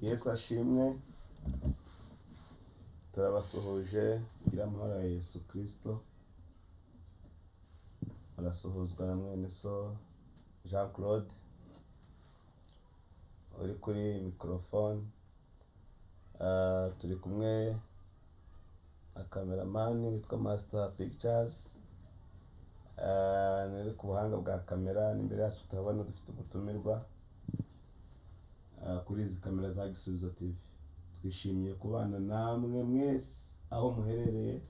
Yesu ashimwe. Turabasuhuje, mugire amahoro ya Yesu Kristo. Murasuhuzwa na mwene so Jean Claude uri kuri mikorofone. Turi kumwe na kameramani witwa Master Pictures, uri ku buhanga bwa kamera. N'imbere yacu turabona dufite umutumirwa kuri izi kamera za Gisubizo TV. Twishimiye kubana namwe mwese aho muherereye,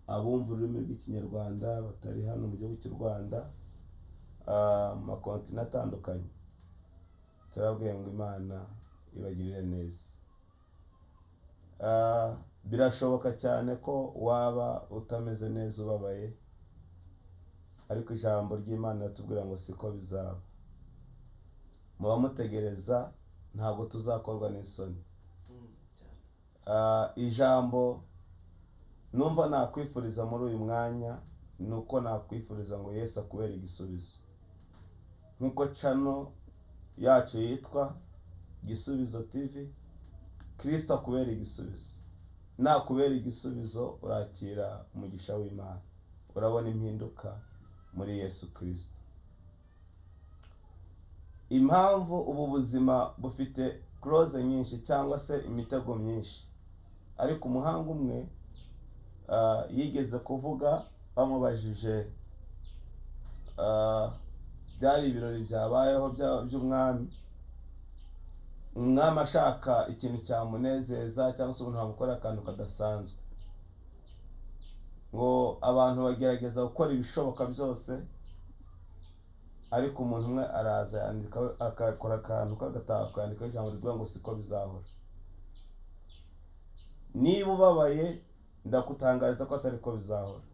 abumva ururimi rw'Ikinyarwanda batari hano mu gihugu cy'u Rwanda, mu makontinent atandukanye. Turababwiye ngo Imana ibagirire neza. Birashoboka cyane ko waba utameze neza, ubabaye, ariko ijambo ry'Imana riratubwira ngo siko bizaba. Muba mutegereza, ntabwo tuzakorwa n'isoni. Ijambo numva nakwifuriza muri uyu mwanya ni uko nakwifuriza ngo Yesu akubere igisubizo. Nk'uko channel yacu yitwa Gisubizo TV, Kristo akubere igisubizo. Nakubera igisubizo, urakira umugisha w'Imana, urabona impinduka muri Yesu Kristo. Impamvu ubu buzima bufite close nyinshi cyangwa se imitego myinshi, ariko umuhanga umwe yigeze kuvuga, bamubajije, byari ibirori byabayeho by'umwami, umwami ashaka ikintu cyamunezeza cyangwa se umuntu wamukorera akantu kadasanzwe, ngo abantu bagerageza gukora ibishoboka byose, ariko umuntu umwe araza yandika, akakora akantu k'agatako, yandikaho ijambo rivuga ngo siko bizahora. Niba ubabaye, ndakutangariza ko atari ko bizahora.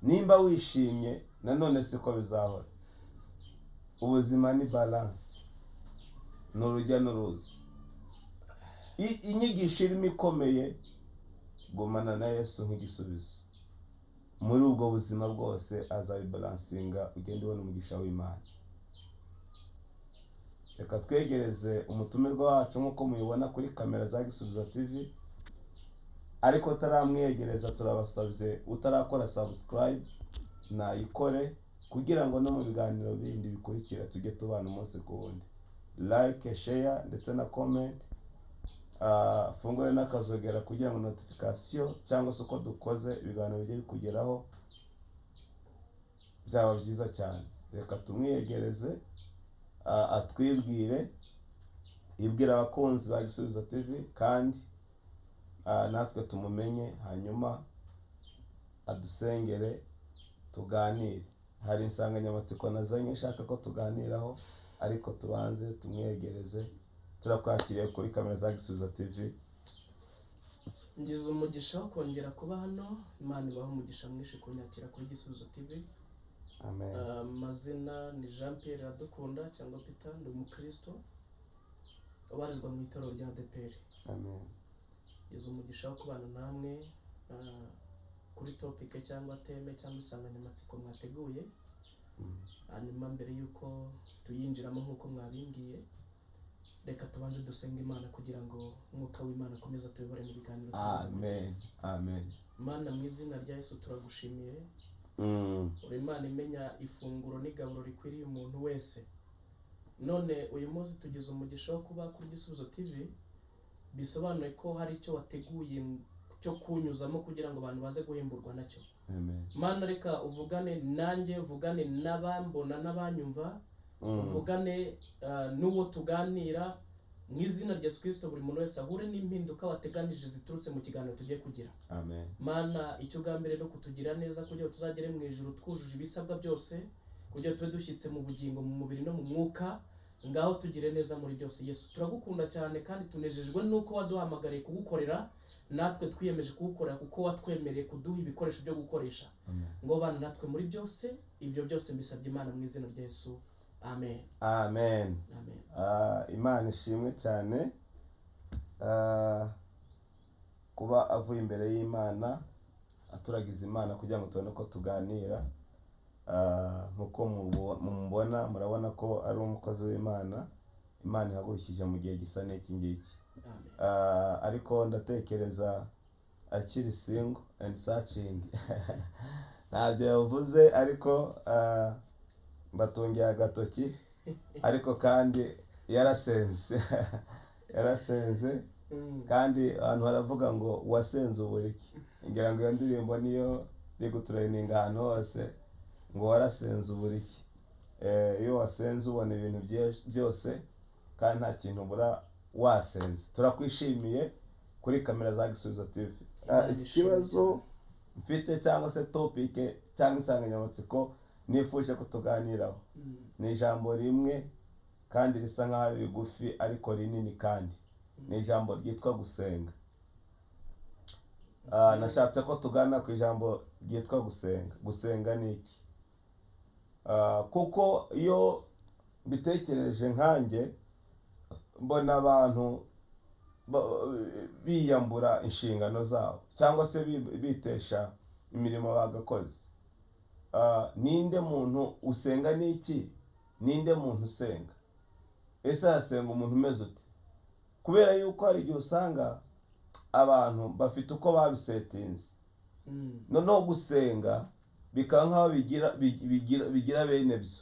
Nimba wishimye, nanone siko bizahora. Ubuzima ni balance, ni urujya n'uruza. Inyigisho irimo ikomeye: gumana na Yesu nk'igisubizo muri ubwo buzima bwose, azabibalansinga, ugende ubona umugisha w'Imana. Reka twegereze umutumirwa wacu nk'uko mubibona kuri kamera za Gisubizo TV. Ariko taramwiyegereza, turabasabye, utarakora subscribe nayikore, kugira ngo no mu biganiro bindi bikurikira tujye tubana umunsi ku wundi. Like, share ndetse na comment. Fungure n'akazogera kugira ngo notification cyangwa se uko dukoze ibiganiro bijye bikugeraho. Byaba byiza cyane. Reka tumwiyegereze, atwibwire, ibwira abakunzi ba Gisubizo TV, kandi natwe tumumenye, hanyuma adusengere, tuganire. Hari insanganyamatsiko nazanye nshaka ko tuganiraho, ariko tubanze tumwegereze. Turakwakiriye kuri kamera za Gisubizo TV. Ngize umugisha wo kongera kuba hano. Imana ibaha umugisha mwinshi kunyakira kuri Gisubizo TV. Amen. Amazina ni Jean Pierre Iradukunda cyangwa Peter, ndi umukristo ubarizwa mu itorero rya ADEPR. Amen. Ngize umugisha wo kubana namwe kuri topic cyangwa thème cyangwa insanganyamatsiko mwateguye. Hanyuma mbere y'uko tuyinjiramo nk'uko mwabimbwiye, reka tubanze dusenge Imana kugira ngo umwuka w'Imana akomeze atuyobore mu biganiro tumaze kugira. Amen, amen. Mana, mu izina rya Yesu turagushimiye. Uri Imana imenya ifunguro n'igaburo rikwiriye umuntu wese. None uyu munsi tugize umugisha wo kuba kuri Gisubizo TV, bisobanuye ko hari icyo wateguye cyo kunyuzamo kugira ngo abantu baze guhemburwa nacyo. Amen. Mana, reka uvugane nanjye, uvugane n'abambona n'abanyumva, uvugane n'uwo tuganira. Mu izina rya Yesu Kristo, buri muntu wese ahure n'impinduka wateganije ziturutse mu kiganiro tugiye kugira. Amen. Mana, icyo ugambiriye no kutugira neza kugira ngo tuzagere mu ijuru twujuje ibisabwa byose, kugira ngo tube dushyitse mu bugingo, mu mubiri no mu mwuka. Ngaho tugire neza muri byose. Yesu, turagukunda cyane kandi tunejejwe n'uko waduhamagariye kugukorera. Natwe twiyemeje kugukorera kuko watwemereye kuduha ibikoresho byo gukoresha. Amen. Ngo bana natwe muri byose. Ibyo byose mbisabye Imana mu izina rya Yesu, amen. Amen. Amen. Imana ishimwe cyane. Kuba avuye imbere y'Imana, aturagiza Imana kugira ngo tubone uko tuganira. Nk'uko mumubona, murabona ko ari umukozi w'Imana. Imana ihagurukije mu gihe gisa n'iki ngiki. Amen. Ariko ndatekereza akiri single and searching, ntabyo yavuze, ariko mbatungiye agatoki, ariko kandi yarasenze, yarasenze. Kandi abantu baravuga ngo wasenze uburiki, ngira ngo iyo ndirimbo niyo iri gutrendinga ahantu hose, ngo warasenze uburiki. Iyo wasenze ubona ibintu byose kandi nta kintu ubura wasenze. Turakwishimiye kuri kamera za Gisubizo TV. Imana ishimwe Ikibazo cyane. mfite cyangwa se topic cyangwa insanganyamatsiko nifuje ko tuganiraho ni ijambo rimwe kandi risa nk'aho ari rigufi ariko rinini, kandi ni ijambo ryitwa gusenga. Nashatse ko tugana ku ijambo ryitwa gusenga. Gusenga ni iki? Kuko iyo mbitekereje nkanjye mbona abantu biyambura inshingano zabo cyangwa se bitesha imirimo bagakoze. Ninde muntu usenga n'iki? Ninde muntu usenga? Ese hasenga umuntu umeze ute? Kubera yuko hari igihe usanga abantu bafite uko babisetinze, noneho gusenga bikaba nk'aho bigira bene byo.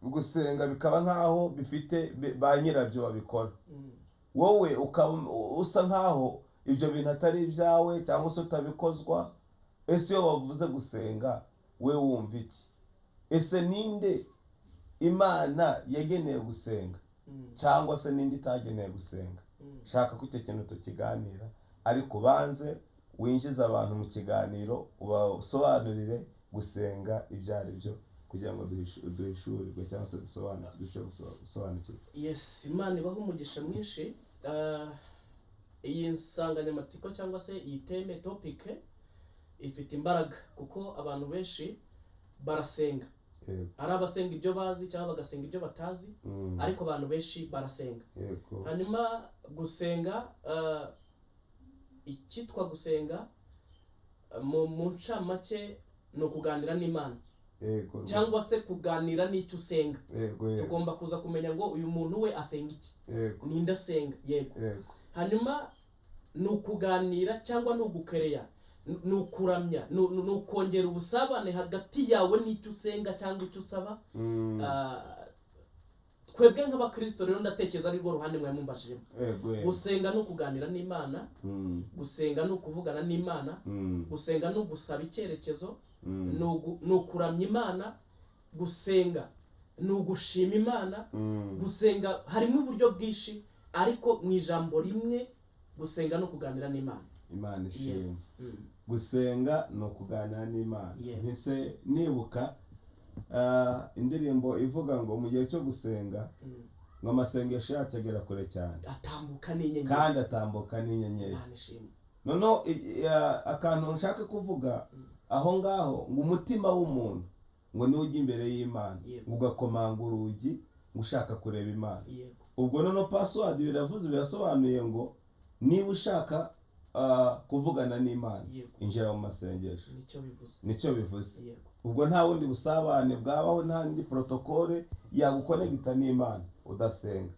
Gusenga bikaba nk'aho bifite ba nyirabyo babikora, wowe ukaba usa nk'aho ibyo bintu atari ibyawe cyangwa se utabikozwa. Ese iyo bavuze gusenga we wumva iki? Ese ninde Imana yageneye gusenga cyangwa se ninde itageneye gusenga? Shaka ko icyo kintu tukiganira, ariko ubanze winjize abantu mu kiganiro, ubasobanurire gusenga ibyo ari byo kugira ngo duhishurirwe cyangwa se turusheho gusobanukirwa. Yes, Imana ibaha umugisha mwinshi. Iyi nsanganyamatsiko cyangwa se iyi theme, topic ifite imbaraga kuko abantu benshi barasenga, ari abasenga ibyo bazi cyangwa bagasenga ibyo batazi, ariko abantu benshi barasenga. Hanyuma gusenga, icyitwa gusenga mu ncamake ni ukuganira n'Imana cyangwa se kuganira n'icyo usenga. yego yego Tugomba kuza kumenya ngo uyu muntu we asenga iki, ninde asenga. Yego. Hanyuma ni ukuganira cyangwa ni ugukereya, ni ukuramya, ni ukongera ubusabane hagati yawe n'icyo usenga cyangwa icyo usaba. Twebwe nk'abakristo rero ndatekereza ari rwo ruhande mwari mumbashijemo. yego yego Gusenga ni ukuganira n'Imana, gusenga ni ukuvugana n'Imana, gusenga ni ugusaba icyerekezo, ni ukuramya Imana, gusenga ni ugushima Imana. Gusenga harimo uburyo bwinshi, ariko mu ijambo rimwe gusenga ni ukuganira n'Imana. Imana ishimwe. Gusenga ni ukuganira n'Imana. Mpise nibuka indirimbo ivuga ngo mu gihe cyo gusenga ngo amasengesho yacu agera kure cyane, atambuka n'inyenyeri, kandi atambuka n'inyenyeri. Imana ishimwe. Noneho akantu nshaka kuvuga aho ngaho, ngo umutima w'umuntu ngo niwo ujya imbere y'Imana, ngo ugakomanga urugi ngo ushaka kureba Imana. Ubwo noneho password biravuze, birasobanuye ngo niba ushaka kuvugana n'Imana, injira mu masengesho. Nicyo bivuze. Nicyo bivuze. Ubwo nta bundi busabane bwabaho, nta ndi protocole yagukonegita n'Imana udasenga.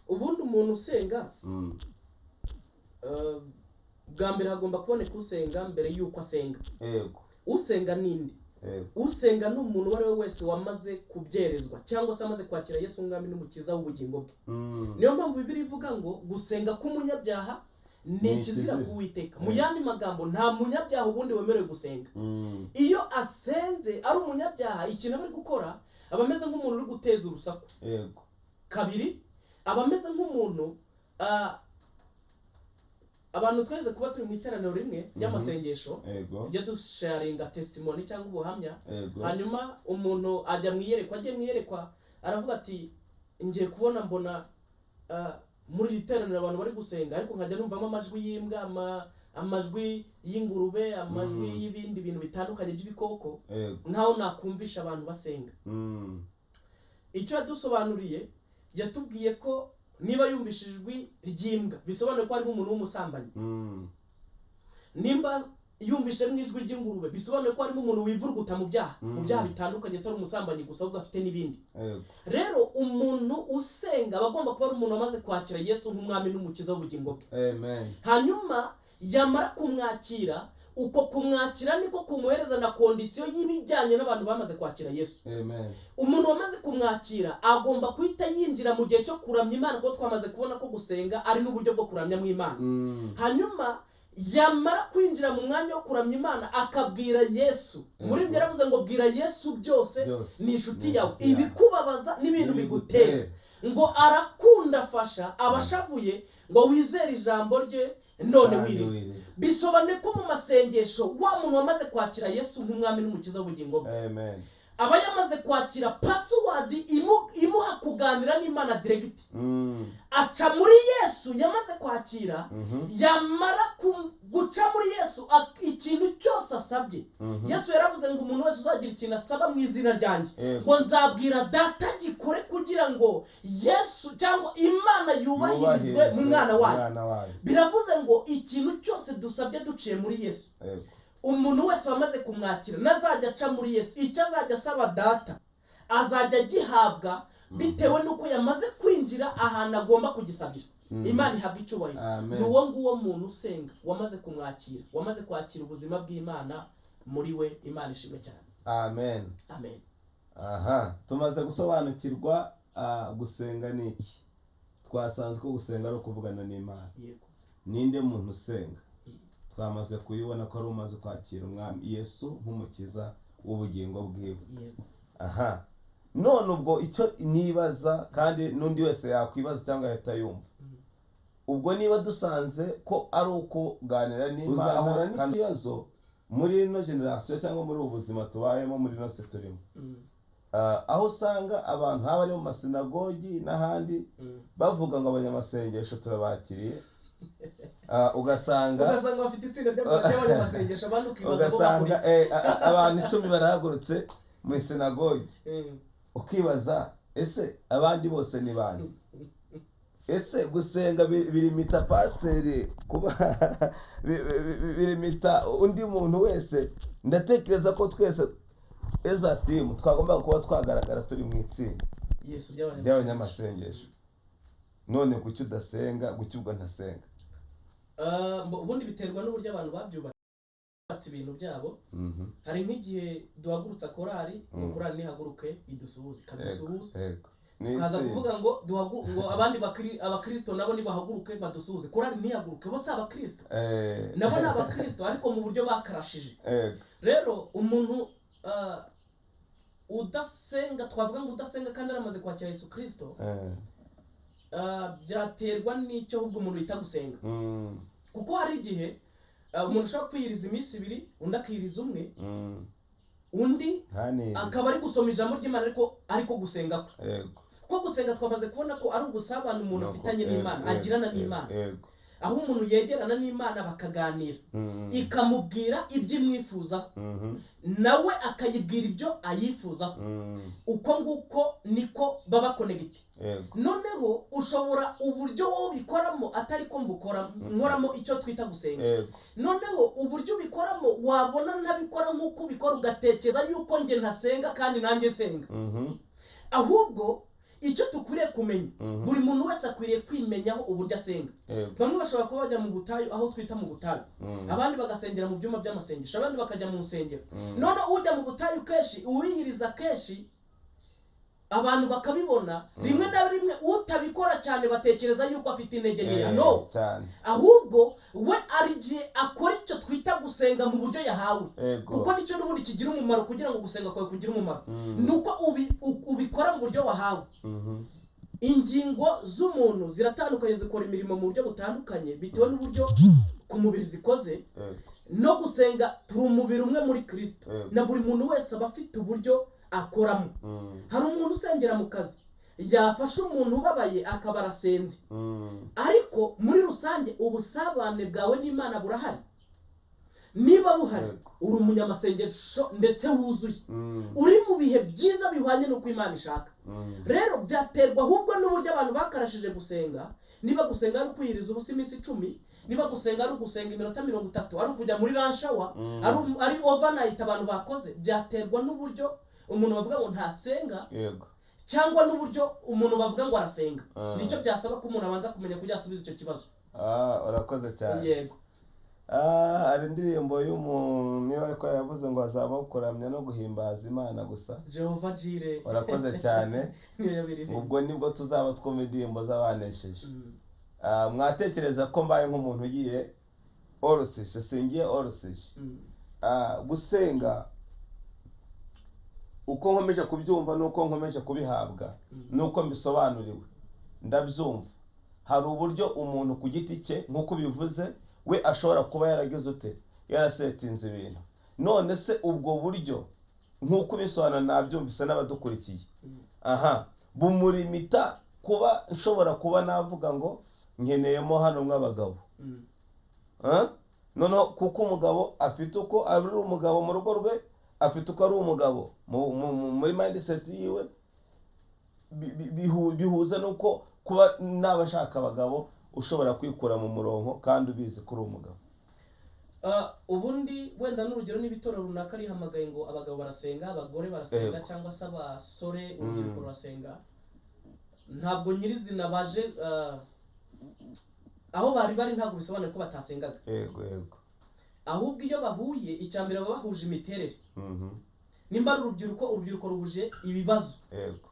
Ubundi umuntu usenga, bwa mbere hagomba kuboneka usenga mbere y'uko asenga. Usenga ninde? Usenga ni umuntu uwo ari we wese wamaze kubyerezwa cyangwa se amaze kwakira Yesu umwami n'umukiza w'ubugingo bwe. Niyo mpamvu Bibiliya ivuga ngo gusenga k'umunyabyaha ni ikizira k'Uwiteka. Mu yandi magambo, nta munyabyaha ubundi wemerewe gusenga. Iyo asenze ari umunyabyaha, ikintu aba ari gukora aba ameze nk'umuntu uri guteza urusaku. Kabiri, aba ameze nk'umuntu, abantu twese kuba turi mu iteraniro rimwe ry'amasengesho, tujya dusharinga testimony cyangwa ubuhamya. Hanyuma umuntu ajya mu iyerekwa, agiye mu iyerekwa aravuga ati ngiye kubona mbona muri iri teraniro abantu bari gusenga, ariko nkajya numvamo amajwi y'imbwa, amajwi y'ingurube, amajwi y'ibindi bintu bitandukanye by'ibikoko, nkaho nakumvisha abantu basenga. Icyo yadusobanuriye, yatubwiye ko niba yumvishe ijwi ry'imbwa bisobanuye ko harimo umuntu w'umusambanyi. Nimba Yumvishe mu ijwi ry'ingurube, bisobanuye ko harimo umuntu wivuruguta mu byaha, mu byaha bitandukanye, atari umusambanyi gusa, ahubwo afite n'ibindi. Rero umuntu usenga aba agomba kuba ari umuntu wamaze kwakira Yesu nk'umwami n'umukiza w'ubugingo bwe. Amen. Hanyuma yamara kumwakira, uko kumwakira niko kumuhereza na condition y'ibijyanye n'abantu bamaze kwakira Yesu. Amen. Umuntu wamaze kumwakira agomba guhita yinjira mu gihe cyo kuramya Imana, kuko twamaze kubona ko gusenga ari n'uburyo bwo kuramyamo Imana. Hanyuma yamara kwinjira mu mwanya wo kuramya Imana, akabwira Yesu. Muri ibyo yaravuze ngo bwira Yesu byose, Byose. ni inshuti Ni yawe, inshuti yawe. ibikubabaza n'ibintu bigutera, ngo arakunda afasha abashavuye, ngo wizere ijambo rye none Kandi wirire. wirire. Bisobanuye ko mu masengesho, wa muntu wamaze kwakira Yesu nk'umwami n'umukiza w'ubugingo bwe, Amen. aba yamaze kwakira password imuha kuganira n'Imana direct. Aca muri Yesu yamaze kwakira. Yamara guca muri Yesu, ikintu cyose asabye, Yesu yaravuze ngo umuntu wese uzagira ikintu asaba mu izina ryanjye, ngo nzabwira Data gikore, kugira ngo Yesu cyangwa Imana yubahirizwe mu mwana wayo. Umwana wayo. Biravuze ngo ikintu cyose dusabye duciye muri Yesu, umuntu wese wamaze kumwakira nazajya aca muri Yesu, icyo azajya asaba Data azajya agihabwa, bitewe n'uko yamaze kwinjira ahantu agomba kugisabira. Imana ihabwa icyubahiro. Amen. Ni uwo nguwo muntu usenga wamaze kumwakira, wamaze kwakira ubuzima bw'Imana muri we. Imana ishimwe cyane. Amen. Amen. Aha tumaze gusobanukirwa gusenga ni iki. Twasanze ko gusenga ari ukuvugana n'Imana. Ninde muntu usenga? Twamaze kuyibona ko ari umaze kwakira Umwami Yesu nk'umukiza w'ubugingo bwiwe. Aha none ubwo icyo nibaza, kandi n'undi wese yakwibaza cyangwa ahita yumva, ubwo niba dusanze ko ari ukuganira n'Imana, uzahura n'ikibazo muri ino generation cyangwa muri ubu buzima tubayemo, muri ino si turimo, aho usanga abantu haba ari mu masinagogi n'ahandi bavuga ngo abanyamasengesho turabakiriye. Ugasanga Ugasanga bafite itsinda ry'abanyamasengesho, abandi ukibaza bo ugasanga bakora iki. Abantu 10 barahagurutse mu isinagogi, ukibaza ese abandi bose ni bande? Ese gusenga birimita pasiteri kuba birimita undi muntu wese? Ndatekereza ko twese eza team twagomba kuba twagaragara turi mu itsinda Yesu ry'abanyamasengesho. ry'abanyamasengesho. None kuki udasenga? Kuki ubwo ntasenga? Ubundi biterwa n'uburyo abantu babyubatse ibintu byabo. Hari nk'igihe duhagurutsa korari, ngo korari nihaguruke idusuhuze, ikadusuhuza. Ni Tukaza itsinda. kuvuga ngo ngo abandi abakristo nabo nibahaguruke badusuhuze, korari ntihaguruke. Bo si abakristo? Nabo ni abakristo, ariko mu buryo bakarashije. Rero umuntu udasenga, twavuga ngo udasenga kandi yaramaze kwakira Yesu Kristo, byaterwa n'icyo ahubwo umuntu yita gusenga. Kuko hari igihe umuntu ashobora kwiyiriza iminsi 2, undi akiyiriza umwe, undi Ntanirize. akaba ari gusoma ijambo ry'Imana, ariko gusenga kwe, kuko gusenga twamaze kubona ko ari ubusabane umuntu afitanye n'Imana, agirana n'Imana, aho umuntu yegerana n'Imana bakaganira, ikamubwira ibyo imwifuzaho, nawe akayibwira ibyo ayifuzaho. Uko nguko niko baba connected. Noneho ushobora uburyo wowe ubikoramo atari ko mbukora, nkoramo icyo twita gusenga. Noneho uburyo ubikoramo, wabona ntabikora nk'uko ubikora, ugatekereza yuko njye ntasenga kandi nanjye nsenga. Ahubwo icyo dukwiriye kumenya, buri muntu wese akwiriye kwimenyaho uburyo asenga. Bamwe bashobora kuba bajya mu butayu, aho twita mu butayu, abandi bagasengera mu byumba by'amasengesho, abandi bakajya mu nsengero. None ujya mu butayu kenshi, uwiyiriza kenshi, abantu bakabibona, rimwe na rimwe utabikora cyane batekereza yuko afite intege nkeya. No, Cyane. ahubwo we ari igihe akora icyo twita gusenga mu buryo yahawe, kuko nicyo n'ubundi kigira umumaro. Kugira ngo gusenga kwawe kugire umumaro, ni uko ubikora mu buryo wahawe. Ingingo z'umuntu ziratandukanye, zikora imirimo mu buryo butandukanye bitewe n'uburyo ku mubiri zikoze. No gusenga, turi umubiri umwe muri Kristo, na buri muntu wese aba afite uburyo akoramo. Hari umuntu usengera mu kazi, yafasha umuntu ubabaye akaba arasenze. Ariko muri rusange ubusabane bwawe n'Imana burahari? Niba buhari, uri umunyamasengesho ndetse wuzuye, uri mu bihe byiza bihwanye n'uko Imana ishaka. Rero byaterwa ahubwo n'uburyo abantu bakarashije gusenga, niba gusenga ari ukwiyiriza ubusa iminsi 10. Niba gusenga ari ugusenga iminota 30, ari ukujya muri lunch hour, ari overnight abantu bakoze, byaterwa n'uburyo umuntu bavuga ngo ntasenga, yego, cyangwa n'uburyo umuntu bavuga ngo arasenga. Nicyo byasaba ko umuntu abanza kumenya kugira asubize icyo kibazo. Urakoze cyane. Yego. Hari indirimbo y'umuntu niba ariko yavuze ngo hazabaho kuramya no guhimbaza Imana gusa. Jehova Jire. Urakoze cyane. Niyo yabiririmba. Ubwo nibwo tuzaba twumva indirimbo z'abanesheje. Mwatekereza ko mbaye nk'umuntu ugiye orosije, singiye orosije. Gusenga uko nkomeje kubyumva nuko nkomeje kubihabwa nuko mbisobanuriwe ndabyumva. Hari uburyo umuntu ku giti cye nk'uko ubivuze we ashobora kuba yaragize ute, yarasetinze ibintu. None se ubwo buryo nk'uko ubisobanura nabyumvise n'abadukurikiye, aha bumurimita kuba nshobora kuba navuga ngo nkeneyemo hano mw'abagabo. Noneho kuko umugabo afite uko ari umugabo mu rugo rwe, afite uko ari umugabo muri mindset yiwe, bihuza nuko kuba nabashaka abagabo ushobora kwikura mu murongo kandi ubizi kuri umugabo. Ubundi wenda n'urugero n'ibitorero runaka rihamagaye ngo abagabo barasenga, abagore barasenga, cyangwa se abasore urubyiruko rurasenga, ntabwo nyirizina baje aho bari bari ntabwo bisobanuye ko batasengaga. Yego yego. Ahubwo iyo bahuye icyambere baba bahuje imiterere. Nimba ari urubyiruko, urubyiruko ruhuje ibibazo. Yego.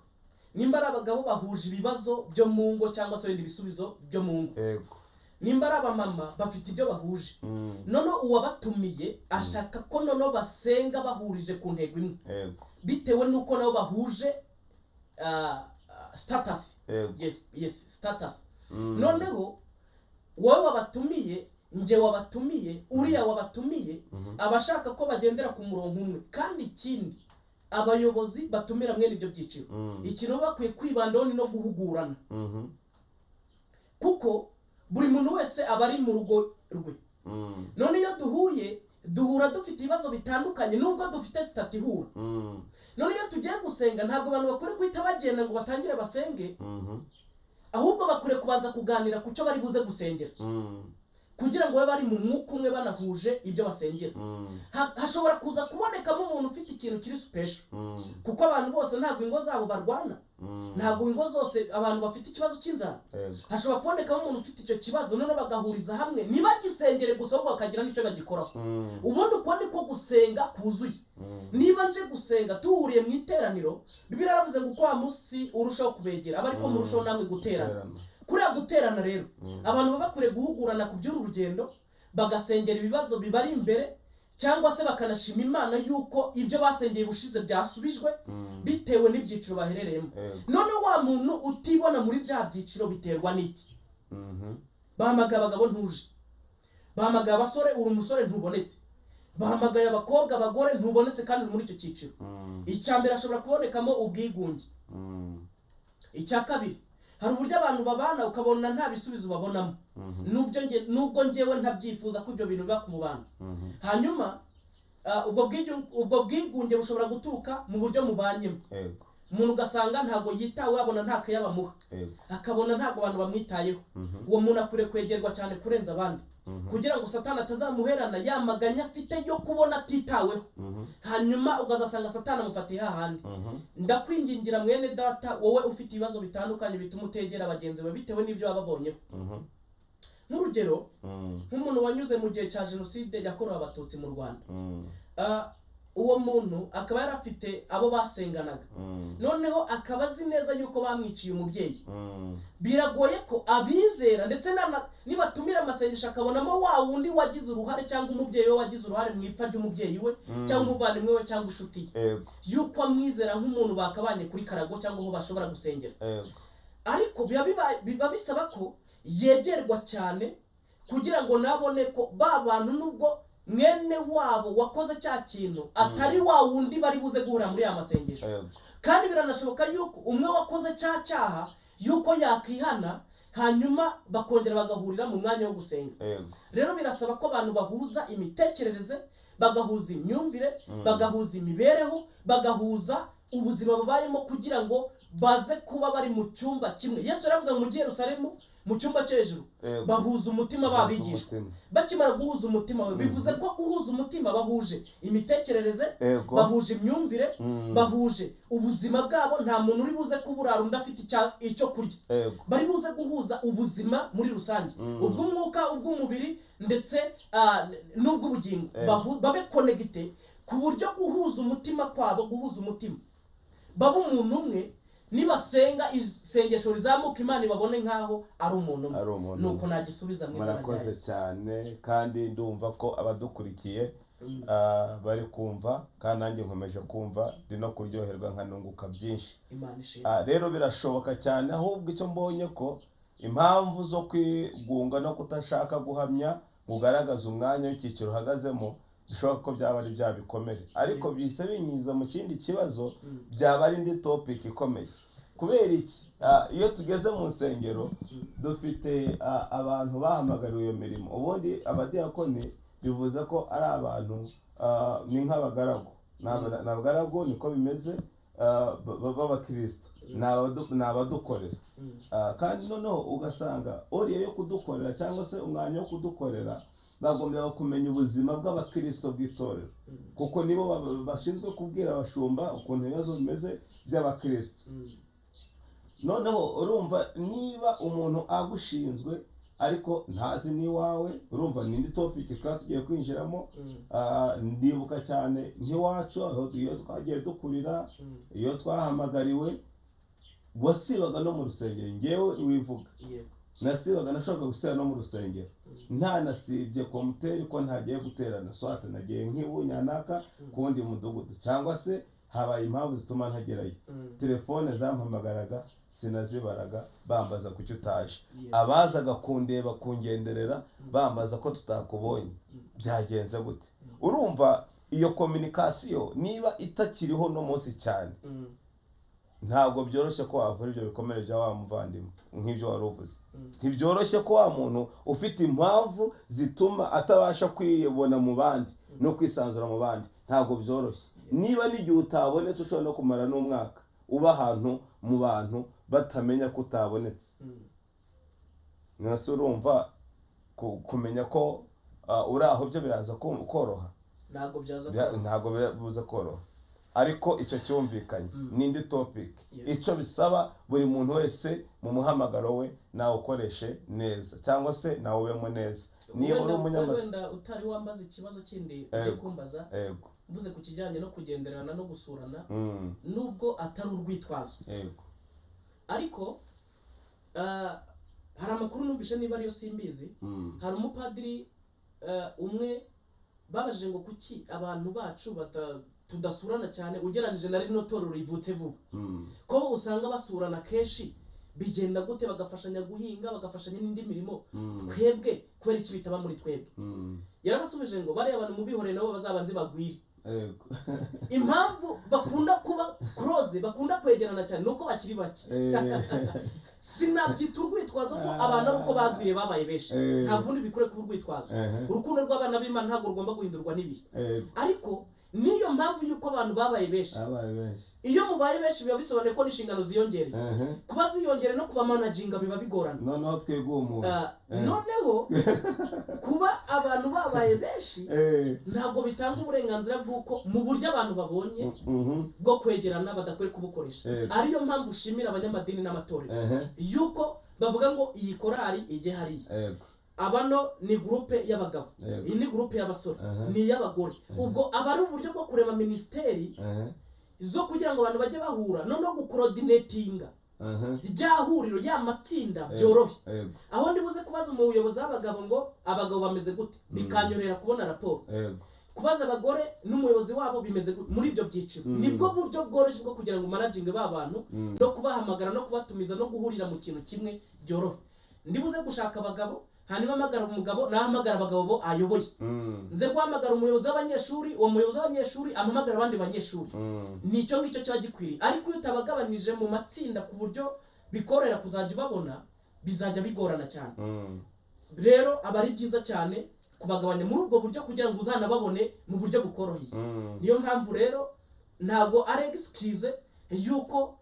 Nimba ari abagabo bahuje ibibazo byo mu ngo cyangwa se ibindi bisubizo byo mu ngo. Yego. Nimba ari abamama bafite ibyo bahuje. Noneho uwabatumiye ashaka ko noneho basenga bahurije ku ntego imwe. Yego. Bitewe nuko nabo bahuje status. Yego. Yes, yes, status. Noneho wowe wabatumiye, nje wabatumiye, uriya wabatumiye, abashaka ko bagendera ku murongo umwe. Kandi ikindi abayobozi batumira mwene ibyo byiciro, ikintu bakwiye kwibandaho ni no guhugurana. Kuko buri muntu wese aba ari mu rugo rwe. None iyo duhuye duhura dufite ibibazo bitandukanye nubwo dufite sitati ihura. None iyo tugiye gusenga ntabwo abantu bakwiye guhita bagenda ngo batangire basenge, ahubwo bakwiye kubanza kuganira ku cyo bari buze gusengera, kugira ngo babe bari mu mwuka umwe banahuje ibyo basengera. Hashobora kuza kubonekamo umuntu ufite ikintu kiri special, kuko abantu bose ntabwo ingo zabo barwana, ntabwo ingo zose abantu bafite ikibazo cy'inzara. Hashobora kubonekamo umuntu ufite icyo kibazo, noneho bagahuriza hamwe ntibagisengere gusa ahubwo bakagira n'icyo bagikoraho. Ubundi uko niko gusenga kuzuye. Niba nje gusenga tuhuriye mu iteraniro, Bibiliya yaravuze ngo uko wa munsi urushaho kubegera aba ariko murushaho namwe guterana. Kuriya guterana rero abantu baba bakwiye guhugurana ku by'uru rugendo, bagasengera ibibazo bibari imbere, cyangwa se bakanashima Imana yuko ibyo basengeye ubushize byasubijwe bitewe n'ibyiciro baherereyemo. None wa muntu utibona muri bya byiciro biterwa n'iki? Bahamagaye abagabo ntuje, bahamagaye abasore uri umusore ntubonetse, bahamagaye abakobwa abagore ntubonetse kandi muri icyo cyiciro. Icya mbere ashobora kubonekamo ubwigunge. Icya kabiri hari uburyo abantu babana ukabona nta bisubizo babonamo, nubwo ngewe ntabyifuza ko ibyo bintu biba ku bantu. Hanyuma ubwo bwigunge bushobora guturuka mu buryo mubanyemo. Umuntu ugasanga ntabwo yitawe, abona nta keya bamuha, akabona ntabwo abantu bamwitayeho. Uwo muntu akwiriye kwegerwa cyane kurenza abandi, kugira ngo Satani atazamuherana yamaganya afite yo kubona atitaweho. Hanyuma ukazasanga Satani amufatiye hahandi. Ndakwingingira mwene data, wowe ufite ibibazo bitandukanye bituma utegera bagenzi bawe bitewe n'ibyo wababonyeho. Nk'urugero nk'umuntu wanyuze mu gihe cya jenoside yakorewe abatutsi mu Rwanda, uwo muntu akaba yarafite abo basenganaga, noneho akaba azi neza yuko bamwiciye umubyeyi. Biragoye ko abizera ndetse nibatumira amasengesho akabonamo wa wundi wagize uruhare cyangwa umubyeyi we wagize uruhare mu ipfa ry'umubyeyi we, cyangwa umuvandimwe we cyangwa inshuti ye, yuko amwizera nk'umuntu bakabanye kuri karago cyangwa aho bashobora gusengera. Ariko biba bisaba ko yegerwa cyane kugira ngo nabone ko ba bantu nubwo mwene wabo wakoze cya kintu atari wa wundi bari buze guhura muri ya masengesho. Kandi biranashoboka yuko umwe wakoze cya cyaha yuko yakihana, hanyuma bakongera bagahurira mu mwanya wo gusenga. Rero birasaba ko abantu bahuza imitekerereze, bagahuza imyumvire, bagahuza imibereho, bagahuza ubuzima babayemo kugira ngo baze kuba bari mu cyumba kimwe. Yesu yaravuze ngo mujye Yerusalemu Mu cyumba cyo hejuru bahuza umutima babigishwa. Bakimara guhuza umutima bivuze ko guhuza umutima bahuje imitekerereze, bahuje imyumvire, bahuje ubuzima bwabo. Nta muntu uri buze kuburara undi afite icyo kurya. Bari buze guhuza ubuzima muri rusange, ubw'umwuka, ubw'umubiri ndetse n'ubw'ubugingo. Babe connected ku buryo guhuza umutima kwabo, guhuza umutima baba umuntu umwe. Nibasenga isengesho rizamuka Imana ibabone nkaho ari umuntu umwe. Nuko nagisubiza mu izina rya Yesu. Murakoze cyane, kandi ndumva ko abadukurikiye bari kumva, kandi nanjye nkomeje kumva ndi no kuryoherwa nkanunguka byinshi. Rero birashoboka cyane, ahubwo icyo mbonye ko impamvu zo kwigunga no kutashaka guhamya ugaragaza umwanya w'icyiciro uhagazemo bishoboka ko byaba ari bya bikomere, ariko bihise binyiza mu kindi kibazo, byaba ari indi topic ikomeye. Kubera iki? Iyo tugeze mu nsengero dufite abantu bahamagariwe iyo mirimo. Ubundi abadiyakoni bivuze ko ari abantu ni nk'abagaragu, ni abagaragu niko bimeze b'abakristo, ni abadukorera. Kandi noneho ugasanga oriye yo kudukorera cyangwa se umwanya wo kudukorera bagombye kumenya ubuzima bw'abakristo bw'itorero, kuko nibo bashinzwe kubwira abashumba ukuntu ibibazo bimeze by'abakristo. Noneho urumva niba umuntu agushinzwe ariko ntazi n'iwawe, urumva ni indi topic twari tugiye kwinjiramo. Ndibuka cyane nk'iwacu iyo twagiye dukurira, iyo twahamagariwe, wasibaga no mu rusengero. Ngewe wivuga nasibaga, nashoboraga gusiba no mu rusengero, ntanasibye komuteri ko ntagiye guterana swate, nagiye nk'ibunyanaka ku wundi mudugudu, cyangwa se habaye impamvu zituma ntagerayo. Telefone zampamagaraga sinazibaraga, bambaza kuki utaje. Abazaga kundeba kungenderera bambaza ko tutakubonye, byagenze gute? Urumva iyo communication niba itakiriho no munsi cyane, ntabwo byoroshye ko wavura ibyo bikomere bya wa muvandimwe nk'ibyo wari uvuze. Ntibyoroshye ko wa muntu ufite impamvu zituma atabasha kwibona mu bandi no kwisanzura mu bandi, ntabwo byoroshye. Niba n'igihe utabonetse ushobora no kumara n'umwaka uba ahantu mu bantu batamenya ko utabonetse. Nase urumva kumenya ko uri aho byo biraza koroha, ntabwo biza koroha. Ariko icyo cyumvikanye n'indi topic. Icyo bisaba buri muntu wese mu muhamagaro we nawukoreshe neza, cyangwa se nawubemo neza. Niba uri umunyamahanga utari wambaza ikibazo kindi ugiye kumbaza, mvuze ku kijyanye no kugenderana no gusurana, nubwo atari urwitwazo, ariko hari amakuru numvise niba ariyo simbizi. Hari umupadiri umwe babajije ngo kuki abantu bacu tudasurana cyane ugereranije na rino torero rivutse vuba, ko usanga basurana kenshi, bigenda gute? Bagafashanya guhinga, bagafashanya n'indi mirimo, twebwe kubera iki bitaba muri twebwe? Yarabasubije ngo bariya abantu mubihore nabo bazabanze bagwire. Impamvu bakunda kuba close, bakunda kwegerana cyane nuko bakiri bake. Sinabyita urwitwazo ko abantu ari uko bagwiriye babaye benshi, ntabwo ubundi bikure kuba urwitwazo. Urukundo rw'abana b'Imana ntabwo rugomba guhindurwa n'ibihe, ariko niyo mpamvu yuko abantu babaye benshi. Iyo mubaye benshi biba bisobanuye ko n'inshingano ziyongereye, kuba ziyongereye no kuba managinga biba bigorana. Noneho twigumuye, noneho kuba abantu babaye benshi ntabwo bitanga uburenganzira bw'uko mu buryo abantu babonye bwo kwegerana badakwiye kubukoresha. Ariyo mpamvu ushimira abanyamadini n'amatorero yuko bavuga ngo iyi korari ijye hariya, abano ni groupe y'abagabo, iyi ni groupe y'abasore, ni iy'abagore. Ubwo aba ari uburyo bwo kurema ministeri zo kugira ngo abantu bajye bahura, noneho gucoordinatinga rya huriro ya matsinda byorohe. Aho ndibuze kubaza umuyobozi w'abagabo ngo abagabo bameze gute, bikanyorera kubona raporo. Kubaza abagore n'umuyobozi wabo bimeze gute muri ibyo byiciro. Nibwo buryo bworoshye bwo kugira ngo managinge ba bantu no kubahamagara no kubatumiza no guhurira mu kintu kimwe byorohe. Ndibuze gushaka abagabo, hanyuma amagara umugabo nahamagara abagabo bo ayoboye. Nze guhamagara umuyobozi w'abanyeshuri, uwo muyobozi w'abanyeshuri amamagara abandi banyeshuri. Nicyo ngicyo cyo gikwiriye. Ariko iyo utabagabanije mu matsinda ku buryo bikorera kuzajya ubabona, bizajya bigorana cyane. Rero aba ari byiza cyane kubagabanya muri ubwo buryo kugira ngo uzanababone mu buryo bukoroheye. Niyo mpamvu rero ntabwo ari excuse yuko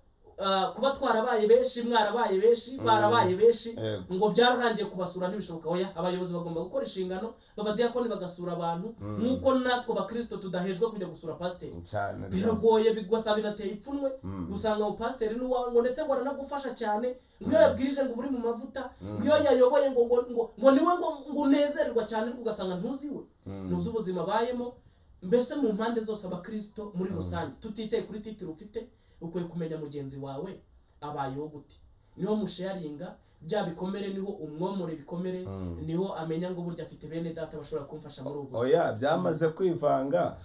Kuba twarabaye benshi, mwarabaye benshi, barabaye benshi, Yego. ngo byararangiye kubasura ntibishoboka. Oya, abayobozi bagomba gukora inshingano, babadiyakoni bagasura abantu, nk'uko natwe abakristo tudahejwe kujya gusura pasiteri. Cyane rwose. Biragoye, bigwasa, binateye ipfunwe gusanga ngo pasiteri n'uwawe, ngo ndetse ngo aranagufasha cyane, ngo iyo yabwirije ngo uri mu mavuta, ngo iyo yayoboye ngo niwe ngo unezererwa cyane, ariko ugasanga ntuziwe, ntuzi ubuzima abayemo. Mbese mu mpande zose, abakristo muri rusange, tutitaye kuri titre ufite, ukwiye kumenya mugenzi wawe abayeho gute. Niho musharinga bya bikomere, niho umwomora ibikomere, niho amenya ngo burya afite bene data bashobora kumfasha muri ubu buryo. Oya, byamaze kwivanga,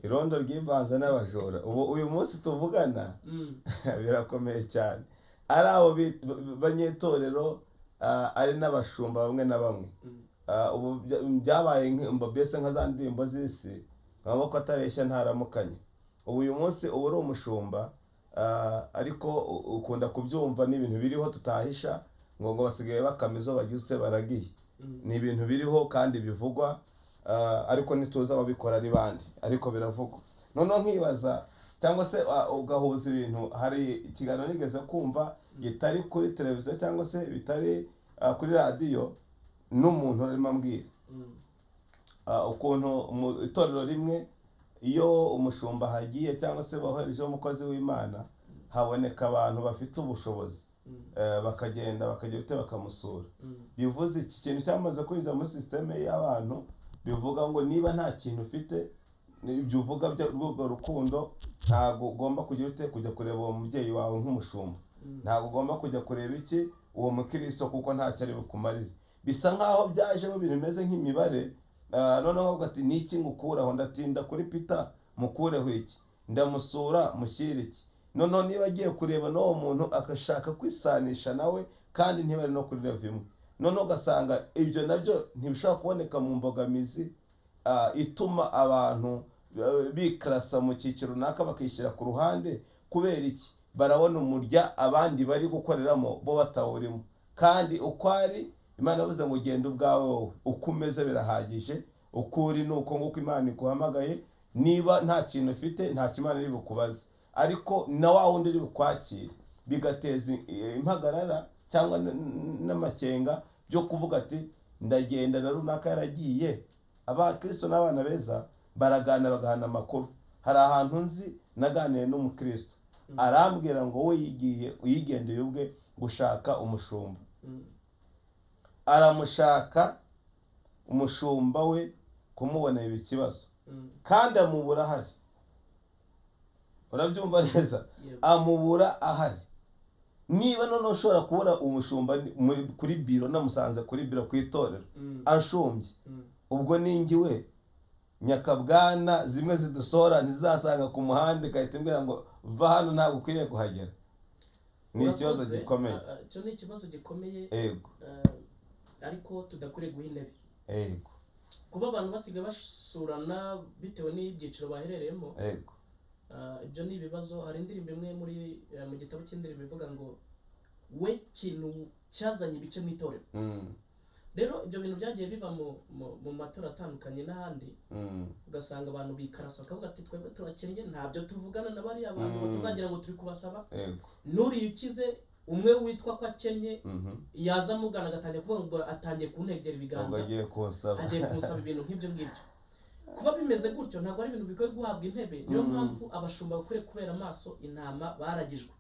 irondo ryivanze n'abajura. Ubu uyu munsi tuvugana birakomeye cyane, ari abo banyetorero, ari n'abashumba bamwe na bamwe. Ubu byabaye mbese nka za ndirimbo z'isi, amaboko atareshya ntaramukanye. Ubu uyu munsi uba uri umushumba, ariko ukunda kubyumva, ni ibintu biriho tutahisha, ngo basigaye bakama izo bagize baragiye. Ni ibintu biriho kandi bivugwa, ariko ntituzi ababikora ari bande, ariko biravugwa. Noneho nkibaza, cyangwa se ugahuza ibintu. Hari ikiganiro nigeze kumva kitari kuri televiziyo cyangwa se bitari kuri radiyo, n'umuntu arimo ambwira ukuntu mu itorero rimwe iyo umushumba ahagiye cyangwa se boherejeho umukozi w'Imana, haboneka abantu bafite ubushobozi, bakagenda bakagira ute, bakamusura. Bivuze iki kintu cyamaze kwinjira muri système y'abantu, bivuga ngo niba nta kintu ufite, ibyo uvuga rw'urwo rukundo, ntabwo ugomba kugira ute, kujya kureba uwo mubyeyi wawe nk'umushumba, ntabwo ugomba kujya kureba iki, uwo mukristo, kuko ntacyo ari bukumarire. Bisa nkaho byajemo ibintu bimeze nk'imibare. Noneho avuga ati: "Niki ngukuraho? Ndatinda kuri Peter mukureho iki? Ndamusura mushyire iki?" Noneho niba agiye kureba n'uwo muntu, agashaka kwisanisha nawe, kandi ntibari no kuri level imwe. Noneho ugasanga ibyo nabyo ntibishobora kuboneka mu mbogamizi ituma abantu bikarasa mu cyiciro runaka, bakishyira ku ruhande. Kubera iki? Barabona umurya abandi bari gukoreramo, bo batawurimo. Kandi uko ari, Imana yavuze ngo genda ubwawe, wowe uko umeze birahagije, uko uri ni uko nguko Imana iguhamagaye. Niba nta kintu ufite, nta Imana iri bukubaze, ariko na wa wundi uri bukwakire, bigateza impagarara cyangwa n'amakenga byo kuvuga ati: "Ndagenda na runaka yaragiye." Abakristo n'abana beza baragana, bagahana amakuru. Hari ahantu nzi naganiye n'umukristo, arambwira ngo we yigiye, yigendeye ubwe gushaka umushumba, aramushaka, umushumba we kumubonera ikibazo, kandi amubura ahari. Urabyumva neza? Yego. Amubura ahari. Niba noneho ushobora kubura umushumba kuri biro, namusanze kuri biro ku itorero anshumbye, ubwo ningiwe nyakabwana zimwe zidusohora ntizasanga ku muhanda, igahita imbwira ngo va hano, ntabwo ukwiriye kuhagera. Ni ikibazo Urakoze. gikomeye. Icyo ni ikibazo gikomeye, ariko tudakwiriye guha intebe. Kuba abantu basigaye basurana bitewe n'ibyiciro baherereyemo, ibyo ni ibibazo. Hari indirimbo imwe muri mu gitabo cy'indirimbo ivuga ngo we kintu cyazanye ibice mu itorero. Rero ibyo bintu byagiye biba mu matora atandukanye n'ahandi, ugasanga abantu bikarasa bakavuga ati: "Twebwe turakennye, ntabyo tuvugana na bariya bantu, batazagira ngo turi kubasaba." N'uriya ukize, umwe witwa ko akennye yaza amugana, agatangira kuvuga ngo atangiye kuntegera Ubwo ibiganza, agiye kunsaba. agiye kumusaba ibintu nk'ibyo ngibyo. Kuba bimeze gutyo ntabwo ari ibintu bikwiye guhabwa intebe. Niyo mpamvu abashumba bakwiriye kubera amaso intama baragijwe.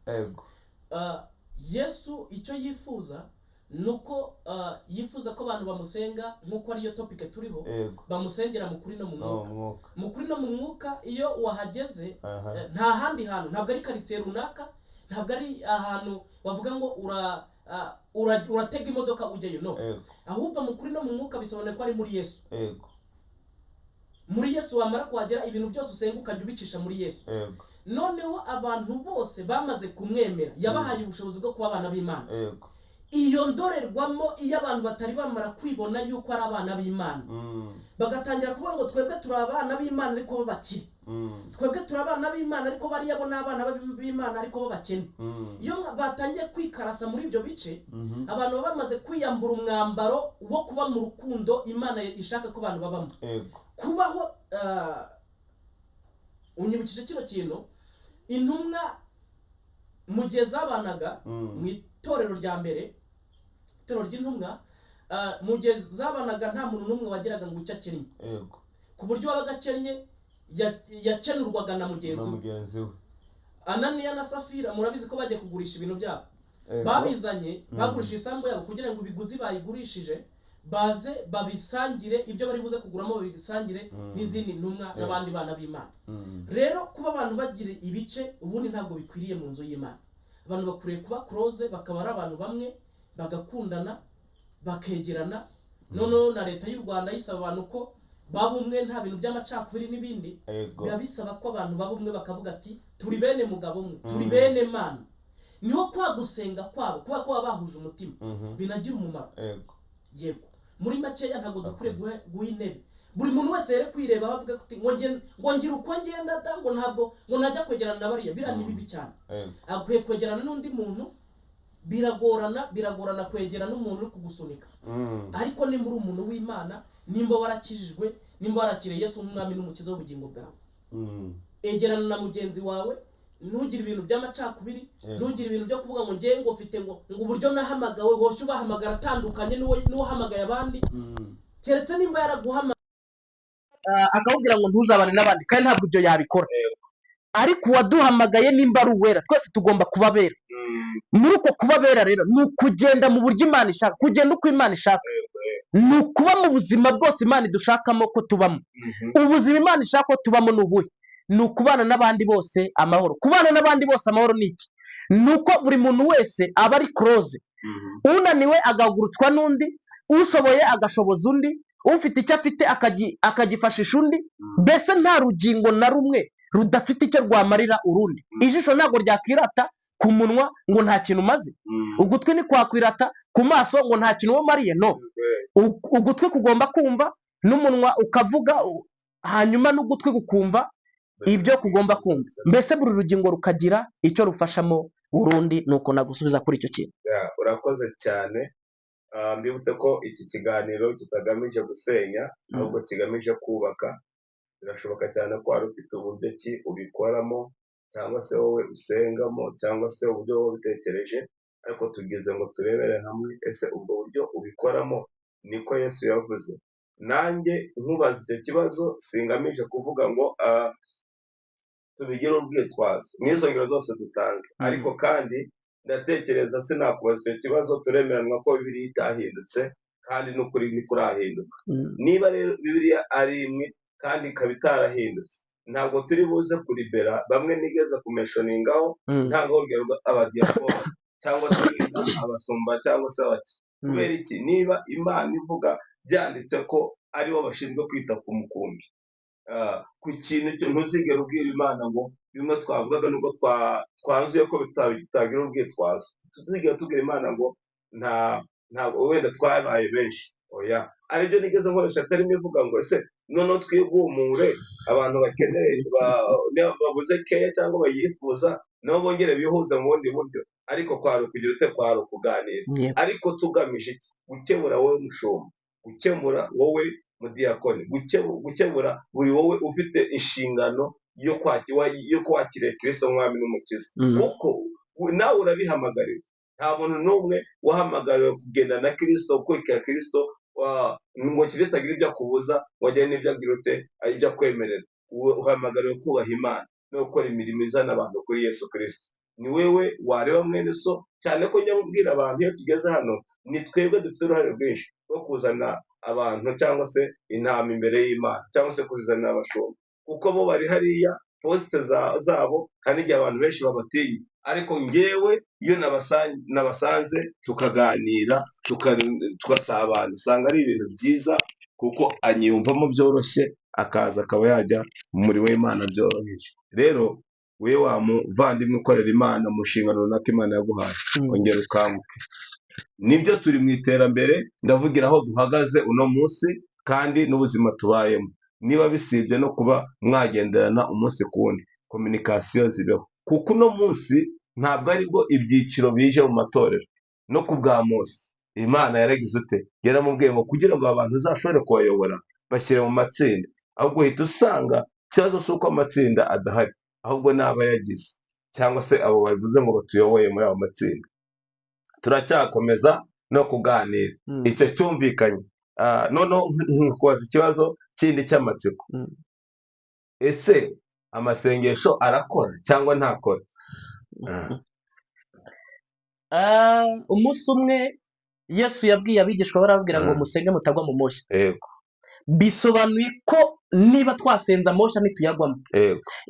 Yesu icyo yifuza ni uko yifuza ko abantu bamusenga, nk'uko ariyo topic turiho, bamusengera mu kuri no mu No mwuka. Mwuka. Mu kuri no mu mwuka. Iyo wahageze, nta handi hantu, ntabwo ari karitsiye runaka, ntabwo ari ahantu wavuga ngo uratega imodoka ujyayo, no. Ahubwo mu kuri no mu mwuka bisobanuye ko ari muri Yesu. Muri Yesu, wamara kuhagera, ibintu byose usenga ukajya ubicisha muri Yesu. Noneho abantu bose bamaze kumwemera, yabahaye ubushobozi bwo kuba abana b'Imana. Iyo ndorerwamo, iyo abantu batari bamara kwibona yuko ari abana b'Imana, bagatangira kuvuga ngo twebwe turi abana b'Imana ariko bo bakire, twebwe turi abana b'Imana ariko bariya bo ni abana b'Imana ariko bo bakene, iyo batangiye kwikarasa muri ibyo bice, abantu baba bamaze kwiyambura umwambaro wo kuba mu rukundo Imana ishaka ko abantu babamo. Kubaho, unyibukije kino kintu, intumwa Mu gihe zabanaga mu itorero rya mbere, itorero ry'intumwa, mu gihe zabanaga nta muntu n'umwe wageraga ngo icyo akennye, ku buryo uwabaga akennye yakenurwaga na mugenzi Na we. Mugenzi we. Ananiya na Safira murabizi ko bagiye kugurisha ibintu byabo. Babizanye, bagurisha isambu yabo kugira ngo ibiguzi bayigurishije baze babisangire, ibyo bari buze kuguramo babisangire n'izindi ntumwa n'abandi bana b'Imana. Rero kuba abantu bagira ibice ubundi ntabwo bikwiriye mu nzu y'Imana. Abantu bakwiriye kuba close, bakaba ari abantu bamwe, bagakundana, bakegerana. Noneho na Leta y'u Rwanda yisaba abantu ko baba umwe, nta bintu by'amacakubiri n'ibindi. Biba bisaba ko abantu baba umwe, bakavuga ati turi bene mugabo umwe, turi bene Mana. Niho kwa gusenga kwabo kuba kuba bahuje umutima binagira umumaro. Yego, muri makeya ntabwo dukwiye guha intebe buri muntu wese yere kwireba avuga ati ngo ngira uko ngenda da, ngo ntabwo ngo najya kwegerana na bariya. Biriya ni bibi cyane. Akwiye kwegerana n'undi muntu, biragorana kwegera n'umuntu uri kugusunika. Ariko nimba uri umuntu w'Imana, nimba warakijijwe, nimba warakiriye Yesu nk'umwami n'umukiza w'ubugingo bwawe, egerana na mugenzi wawe, ntugire ibintu by'amacakubiri, ntugire ibintu byo kuvuga ngo ngewe ngo mfite ngo uburyo nahamagawe, woshye ubahamagara atandukanye n'uwahamagaye abandi, keretse nimba yaraguhamagaye akakubwira ngo ntuzabane n'abandi, kandi ntabwo ibyo yabikora. Ariko uwaduhamagaye nimba ari uwera, twese tugomba kubabera. Muri uko kubabera rero ni ukugenda mu buryo Imana ishaka, kugenda uko Imana ishaka, ni ukuba mu buzima bwose Imana idushakamo ko tubamo. Ubuzima Imana ishaka ko tubamo ni ubuhe? Ni ukubana n'abandi bose amahoro. Kubana n'abandi bose amahoro ni iki? Ni uko buri muntu wese aba ari close, unaniwe agahagurutswa n'undi, ushoboye agashoboza undi, ufite icyo afite akagifashisha undi. Mbese nta rugingo na rumwe rudafite icyo rwamarira urundi. Ijisho ntabwo ryakwirata ku munwa ngo nta kintu umaze, ugutwi ntikwakwirata ku maso ngo nta kintu umariye. No, ugutwi kugomba kumva n'umunwa ukavuga, hanyuma n'ugutwi kukumva ibyo kugomba kumva. Mbese buri rugingo rukagira icyo rufashamo urundi. Nuko nagusubiza kuri icyo kintu. Ya, urakoze cyane. Mbibutse ko iki kiganiro kitagamije gusenya, ahubwo kigamije kubaka. Birashoboka cyane ko wari ufite uburyo ki ubikoramo, cyangwa se wowe usengamo, cyangwa se uburyo wowe ubitekereje, ariko tugize ngo turebere hamwe ese ubwo buryo ubikoramo niko Yesu yavuze. Nanjye nkubaza icyo kibazo singamije kuvuga ngo tubigire urwitwazo n'izo ngero zose dutanze, ariko kandi ndatekereza sinakubaza icyo kibazo, turemeranwa ko Bibiliya itahindutse kandi n'ukuri ntikurahinduka. Niba rero Bibiliya ari imwe kandi ikaba itarahindutse, ntabwo turi buze kuribera bamwe nigeze kumentioningaho, ntabwo urugero abadiyakoni cyangwa se abasumba cyangwa se abaki. Kubera iki? Niba Imana ivuga byanditse ko aribo bashinzwe kwita ku mukumbi, ku kintu cyo ntuzigere ubwira Imana ngo bimwe twavugaga, nubwo twanzuye ko bitagira urwitwazo, tuzigera tubwira Imana ngo ntabwo wenda twabaye benshi. Oya, aribyo nigeze nkoresha terme ivuga ngo ese noneho twigumure abantu bakeneye babuze keya cyangwa bayifuza, nabo bongere bihuze mu bundi buryo. Ariko kwari ukugira ute? Kwari ukuganira. Ariko tugamije iki? Gukemura wowe mushumba, gukemura wowe mudiyakoni, gukemura buri wowe ufite inshingano yo kwakira Kristo nk'umwami n'umukiza, kuko nawe urabihamagariwe. Nta muntu n'umwe wahamagariwe kugenda na Kristo, gukurikira Kristo, ngo Kristo agire ibyo akubuza, ngo agire n'ibyo agira ute, ibyo akwemerera. Uhamagariwe kubaha Imana no gukora imirimo izana abantu kuri Yesu Kristo. Ni wewe wareba mwene so, cyane ko njya mbwira abantu iyo tugeze hano, ni twebwe dufite uruhare rwinshi rwo kuzana abantu cyangwa se intama imbere y'Imana, cyangwa se kuzizanira abashumba, kuko bo bari hariya poste zabo, hari n'igihe abantu benshi babatinya. Ariko ngewe iyo nabasanze tukaganira, tugasabana, usanga ari ibintu byiza, kuko anyiyumvamo byoroshye, akaza akaba yajya mu murimo w'Imana byoroheje. Rero we wa muvandimwe ukorera Imana mu nshingano runaka Imana yaguhaye, ongera ukanguke. Nibyo, turi mu iterambere, ndavugira aho duhagaze uno munsi kandi n'ubuzima tubayemo. Niba bisibye no kuba mwagenderana umunsi ku wundi, communication zibeho, kuko uno munsi ntabwo aribwo ibyiciro bije mu matorero. No ku bwa Mose Imana yaragize ute? Yaramubwiye ngo kugira ngo abantu uzashobore kubayobora bashyire mu matsinda. Ahubwo uhita usanga ikibazo si uko amatsinda adahari, ahubwo ni abayagize. Cyangwa se abo bavuze ngo batuyoboye muri ayo matsinda. Turacyakomeza no kuganira. Icyo cyumvikanye. Noneho nkubaza ikibazo kindi cy'amatsiko. Ese amasengesho arakora cyangwa ntakora? Umunsi umwe Yesu yabwiye abigishwa, barababwira ngo musenge mutagwa mu moshya. Bisobanuye ko niba twasenze amoshya ntituyagwamo.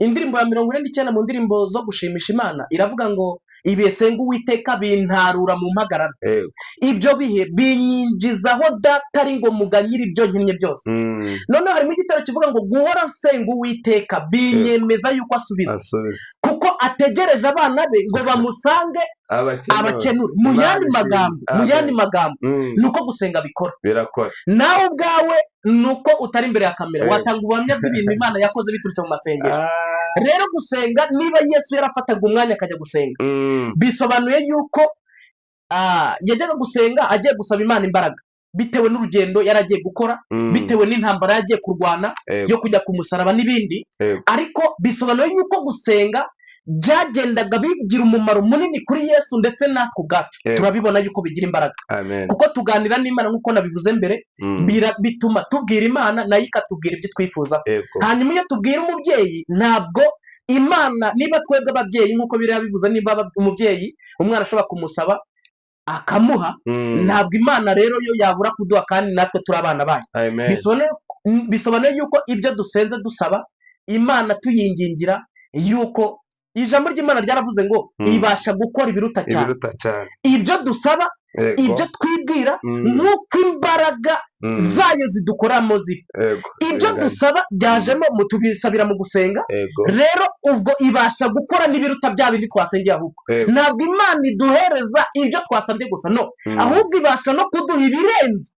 Indirimbo ya 49 mu ndirimbo zo gushimisha Imana iravuga ngo ibihe senga Uwiteka bintarura mu mpagarara. Ibyo bihe binyinjizaho Data ari ngo muganyire ibyo nkennye byose. Noneho harimo igitero kivuga ngo guhora nsenga Uwiteka binyemeza yuko asubiza, Asubiza. kuko ategereje abana be ngo bamusange abakenure. Abakenure. Mu Imana yandi ishimwe. magambo, mu Amen. yandi magambo, ni uko gusenga bikora. Birakora. Nawe ubwawe ni uko utari imbere ya kamera, watanga ubuhamya bw'ibintu Imana yakoze biturutse mu masengesho. Rero gusenga, niba Yesu yarafataga umwanya akajya gusenga, bisobanuye yuko yajyaga gusenga agiye gusaba Imana imbaraga bitewe n'urugendo yari agiye gukora, bitewe n'intambara yagiye kurwana yo kujya ku musaraba n'ibindi. Ariko bisobanuye yuko gusenga byagendaga bigira umumaro munini kuri Yesu, ndetse natwe ubwacu turabibona yuko bigira imbaraga, Amen. kuko tuganira n'Imana nk'uko nabivuze mbere. Bituma tubwira Imana, nayo ikatubwira ibyo twifuza. Hanyuma iyo tubwira umubyeyi, ntabwo Imana, niba twebwe ababyeyi, nk'uko biriya bivuze, niba umubyeyi umwana ashobora kumusaba akamuha, ntabwo Imana rero yo yabura kuduha kandi natwe turi abana bayo. Amen. Bisobanuye yuko ibyo dusenze dusaba Imana tuyingingira, yuko ijambo ry'Imana ryaravuze ngo ibasha gukora ibiruta cyane ibiruta cyane ibyo dusaba, ibyo twibwira, nk'uko imbaraga zayo zidukoramo ziri. Ibyo dusaba byajemo mu tubisabira mu gusenga. Rero ubwo ibasha gukora n'ibiruta bya bindi twasengeye ahubwo. Ntabwo Imana iduhereza ibyo twasabye gusa, no, ahubwo ibasha no kuduha ibirenze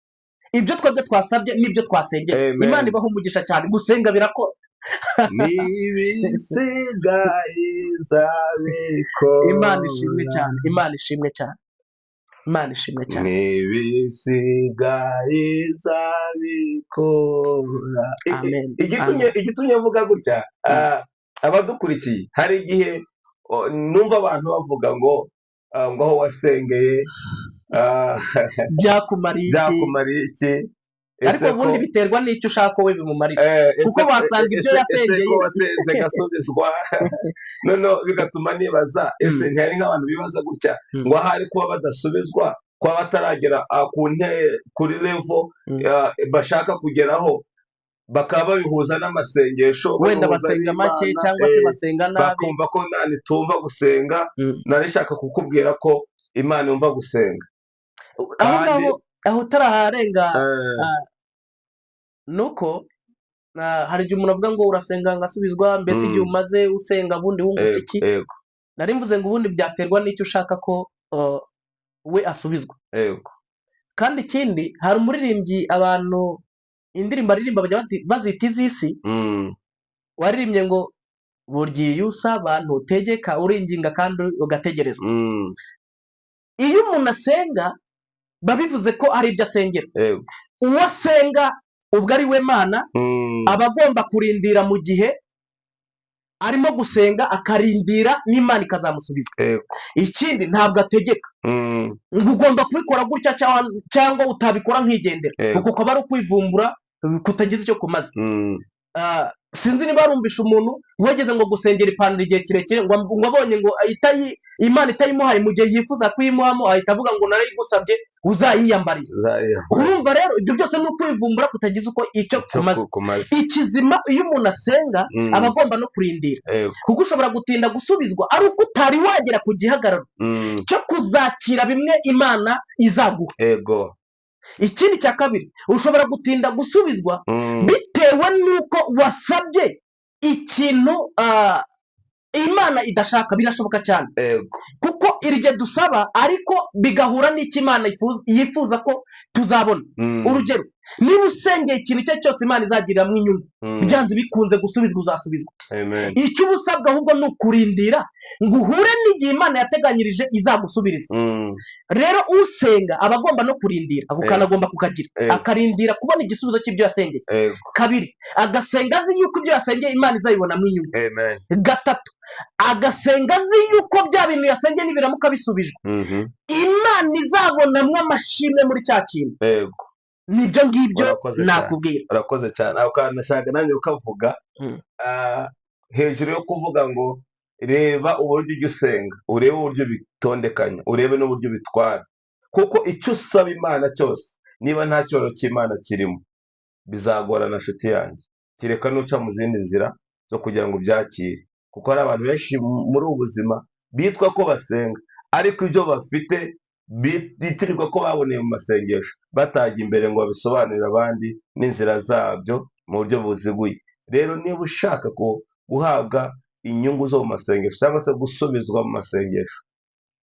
ibyo twebwe twasabye n'ibyo twasengeye. Amen. Imana ibaha umugisha cyane. Gusenga birakora. N'ibisigaye izabikora. Imana ishimwe cyane, Imana ishimwe cyane, Imana ishimwe cyane. N'ibisigaye izabikora. Amen. Igitumye mvuga gutya, abadukurikiye, hari igihe numva abantu bavuga ngo ngo aho wasengeye byakumariye iki? Byakumariye iki? Ese Ariko ubundi biterwa n'icyo ushaka wowe bimumarira, kuko wasanga ibyo ese yasengeye. Ko wasenze gasubizwa, noneho bigatuma nibaza, ese ntihari nk'abantu bibaza gutya ngo ahari kuba badasubizwa, kuba bataragera ku kuri level bashaka kugeraho, bakaba babihuza n'amasengesho, wenda babihuza basenga make n'Imana, cyangwa se basenga nabi, bakumva ko Imana itumva gusenga. Nari nshaka kukubwira ko Imana yumva gusenga. Aho Kandi ngaho, aho utaraharenga, nuko hari igihe umuntu avuga ngo urasenga ngasubizwa, mbese igihe umaze usenga bundi wungutse iki? Nari mvuze ngo ubundi byaterwa n'icyo ushaka ko we asubizwa. Kandi ikindi, hari umuririmbyi, abantu indirimbo aririmba bajya bazita iz'isi, waririmbye ngo burya iyo usaba ntutegeka, uringinga kandi ugategerezwa. Iyo umuntu asenga biba bivuze ko hari ibyo asengera. Uwo asenga ubwo ari we Mana, aba agomba kurindira mu gihe arimo gusenga, akarindira n'Imana ikazamusubiza. Ikindi, ntabwo ategeka ngo ugomba kubikora gutya cyangwa utabikora nkigendera. Uko kuba ari ukwivumbura kutagize icyo kumaze. Sinzi niba warumvisha umuntu wageze ngo gusengera ipantaro igihe kirekire, ngo abonye ngo Imana itayimuhaye mu gihe yifuza kuyimuhamo, ahita avuga ngo narayigusabye uzayiyambarire. Urumva rero ibyo byose ni ukwivumbura kutagize uko icyo Icyo kumaze. Kumaze. Ikizima, iyo umuntu asenga, aba agomba no kurindira, kuko ushobora gutinda gusubizwa ari uko utari wagera ku gihagararo cyo kuzakira bimwe Imana izaguha. Ikindi cya kabiri, ushobora gutinda gusubizwa bitewe n'uko wasabye ikintu Imana idashaka. Birashoboka cyane, kuko iryo dusaba ariko bigahura n'icyo Imana yifuza ko tuzabona. Urugero Niba usengeye ikintu icyo ari cyo cyose Imana izagiriramo inyungu, byanze bikunze gusubizwa uzasubizwa. Amen. Icyo uba usabwa ahubwo ni ukurindira ngo uhure n'igihe Imana yateganyirije izagusubiriza. Rero usenga aba agomba no kurindira, ako kantu agomba kukagira, akarindira kubona igisubizo cy'ibyo yasengeye. Kabiri, agasenga azi yuko ibyo yasengeye Imana izabibonamo inyungu. Amen. Gatatu, agasenga azi yuko bya bintu yasengeye nibiramuka bisubijwe, Imana izabonamo amashimwe muri cya kintu. Nibyo ngibyo Urakoze cyane. nakubwira. Urakoze cyane. Ako kantu nashaka nanjye ukavuga. Hejuru yo kuvuga ngo reba uburyo ujya usenga, urebe uburyo bitondekanya, urebe n'uburyo bitwara, kuko icyo usaba Imana cyose niba nta cyoro cy'Imana kirimo bizagorana, nshuti yanjye, kereka nuca mu zindi nzira zo kugira ngo ubyakire. Kuko hari abantu benshi muri ubu buzima bitwa ko basenga, ariko ibyo bafite bitirirwa ko baboneye mu masengesho batajya imbere ngo babisobanurire abandi n'inzira zabyo mu buryo buziguye. Rero niba ushaka guhabwa inyungu zo mu masengesho cyangwa se gusubizwa mu masengesho,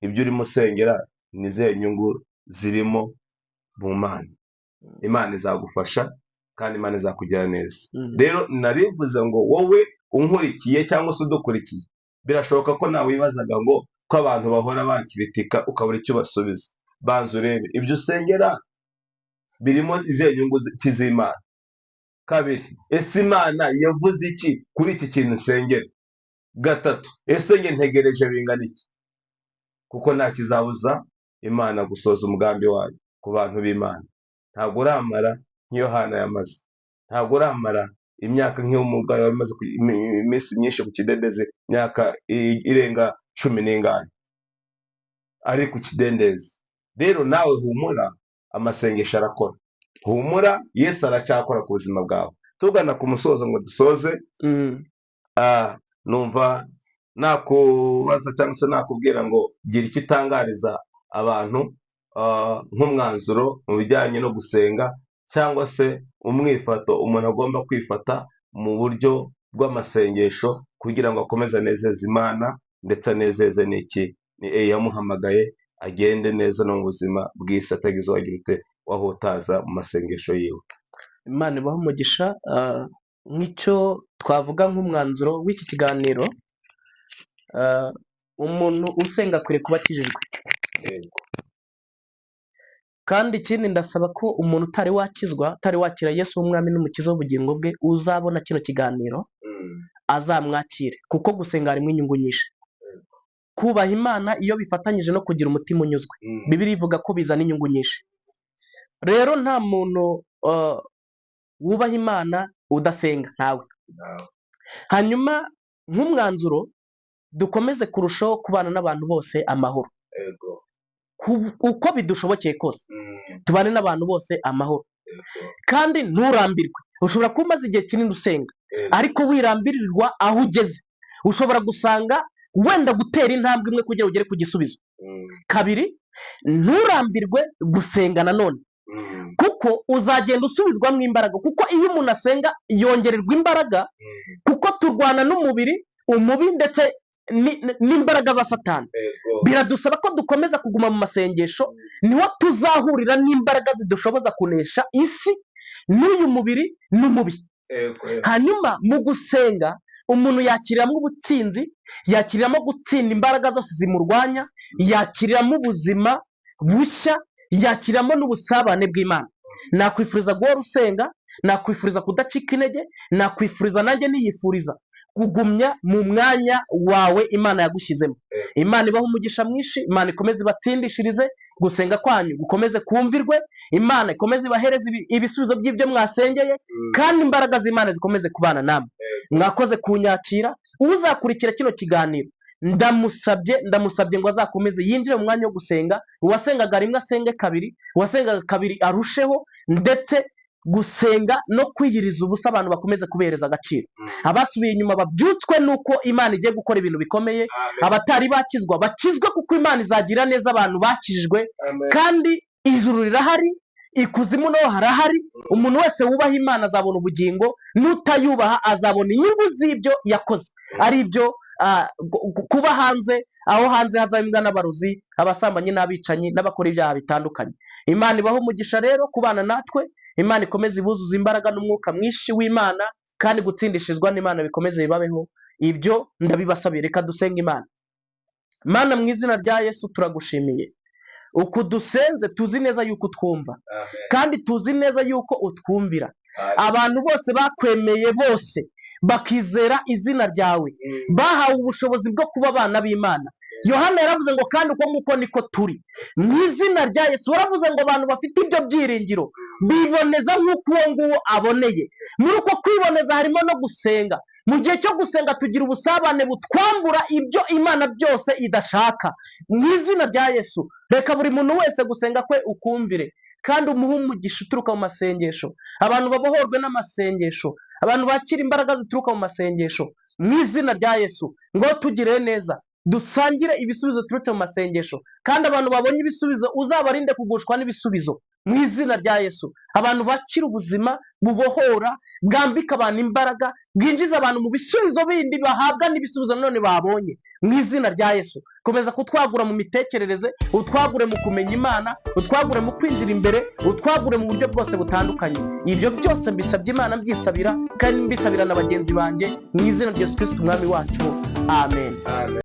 ibyo urimo usengera ni izihe nyungu zirimo mu Mana? Imana izagufasha kandi Imana izakugira neza. Rero narivuze ngo wowe unkurikiye cyangwa se udukurikiye, birashoboka ko nawe wibazaga ngo ko abantu bahora bakiritika ukabura icyo ubasubiza. Banza urebe ibyo usengera birimo izihe nyungu z'Imana. Kabiri, ese Imana yavuze iki kuri iki kintu usengera? Gatatu, ese njye ntegereje bingana iki? Kuko nta kizabuza Imana gusoza umugambi wayo ku bantu b'Imana. Ntabwo uramara nk'iyo Yohana yamaze, ntabwo uramara imyaka nk'iyo umurwayi wari umaze iminsi myinshi ku kidendezi, imyaka irenga 10 n'ingahe ari ku kidendezi. Rero nawe humura, amasengesho arakora. Humura, Yesu aracyakora ku buzima bwawe. Tugana ku musozo ngo dusoze, numva nakubaza cyangwa se nakubwira ngo gira icyo utangariza abantu, nk'umwanzuro mu bijyanye no gusenga cyangwa se umwifato umuntu agomba kwifata mu buryo bw'amasengesho kugira ngo akomeze anezeze Imana ndetse anezeze n'iki ni yamuhamagaye, agende neza no mu buzima bw'isi atagize uwagira ute wahutaza mu masengesho yiwe. Imana ibahe umugisha. Nk'icyo twavuga nk'umwanzuro w'iki kiganiro, umuntu usenga akwiriye kuba akijijwe. Kandi ikindi ndasaba ko umuntu utari wakizwa, utari wakira Yesu w'umwami n'umukiza w'ubugingo bwe, uzabona kino kiganiro azamwakire, kuko gusenga harimo inyungu nyinshi. Kubaha Imana iyo bifatanyije no kugira umutima unyuzwe, Bibiliya ivuga ko bizana inyungu nyinshi. Rero nta muntu wubaha Imana udasenga, ntawe. Hanyuma nk'umwanzuro, dukomeze kurushaho kubana n'abantu bose amahoro. Uko bidushobokeye kose, tubane n'abantu bose amahoro. Kandi nturambirwe. Ushobora kuba umaze igihe kinini usenga, ariko wirambirirwa aho ugeze. Ushobora gusanga wenda gutera intambwe imwe kugira ngo ugere ku gisubizo. Kabiri, nturambirwe gusenga nanone, kuko uzagenda usubizwamo imbaraga. Kuko iyo umuntu asenga yongererwa imbaraga, kuko turwana n'umubiri umubi ndetse n'imbaraga za Satani. Biradusaba ko dukomeza kuguma mu masengesho, niho tuzahurira n'imbaraga zidushoboza kunesha isi n'uyu mubiri n'umubi. Hanyuma mu gusenga umuntu yakiriramo ubutsinzi, yakiriramo gutsinda imbaraga zose zimurwanya, yakiriramo ubuzima bushya, yakiriramo n'ubusabane bw'Imana. Nakwifuriza guhora usenga, nakwifuriza kudacika intege, nakwifuriza nanjye niyifuriza kugumya mu mwanya wawe Imana yagushyizemo. Imana ibahe umugisha mwinshi, Imana ikomeze ibatsindishirize, gusenga kwanyu gukomeze kumvirwe, Imana ikomeze ibahereze ibisubizo by'ibyo mwasengeye, kandi imbaraga z'Imana zikomeze kubana namwe. Mwakoze kunyakira. Uzakurikira kino kiganiro ndamusabye ngo azakomeze yinjire mu mwanya wo gusenga. Uwasengaga rimwe asenge kabiri, uwasengaga kabiri arusheho, ndetse gusenga no kwiyiriza ubusa abantu bakomeze kubihereza agaciro. Abasubiye inyuma babyutswe nuko Imana igiye gukora ibintu bikomeye. Abatari bakizwa bakizwe, kuko Imana izagira neza abantu bakijijwe. Kandi ijuru rirahari, ikuzimu naho harahari. Umuntu wese wubaha Imana azabona ubugingo, n'utayubaha azabona inyungu z'ibyo yakoze, ari byo kuba hanze, aho hanze hazaba imbwa n'abarozi, abasambanyi n'abicanyi n'abakora ibyaha bitandukanye. Imana ibahe umugisha rero kubana natwe, Imana ikomeze ibuzuze imbaraga n'umwuka mwinshi w'Imana, kandi gutsindishizwa n'Imana bikomeze bibabeho. Ibyo ndabibasabiye. Reka dusenge Imana. Mana, mu izina rya Yesu turagushimiye. Uku dusenze tuzi neza yuko utwumva, kandi tuzi neza yuko utwumvira. Abantu bose bakwemeye, bose bakizera izina ryawe, bahawe ubushobozi bwo kuba abana b'Imana. Yohana yaravuze ngo kandi uko nguko niko turi. Mu izina rya Yesu, waravuze ngo abantu bafite ibyo byiringiro biboneza nk'uko uwo nguwo aboneye. Muri uko kwiboneza harimo no gusenga. Mu gihe cyo gusenga tugira ubusabane butwambura ibyo Imana byose idashaka. Mu izina rya Yesu, reka buri muntu wese gusenga kwe ukumvire, kandi umuhe umugisha uturuka mu masengesho. Abantu babohorwe n'amasengesho, abantu bakira imbaraga zituruka mu masengesho. Mu izina rya Yesu, ngo tugire neza, dusangire ibisubizo biturutse mu masengesho, kandi abantu babonye ibisubizo uzabarinde kugushwa n'ibisubizo. Mu izina rya Yesu, abantu bakira ubuzima bubohora, bwambika abantu imbaraga, bwinjiza abantu mu bisubizo bindi bahabwa n'ibisubizo none babonye. Mu izina rya Yesu, komeza kutwagura mu mitekerereze, utwagure mu kumenya Imana, utwagure mu kwinjira imbere, utwagure mu buryo bwose butandukanye. Ibyo byose mbisabye Imana, mbyisabira kandi mbisabira na bagenzi banjye, mu izina rya Yesu Kristo umwami wacu, amen. Amen.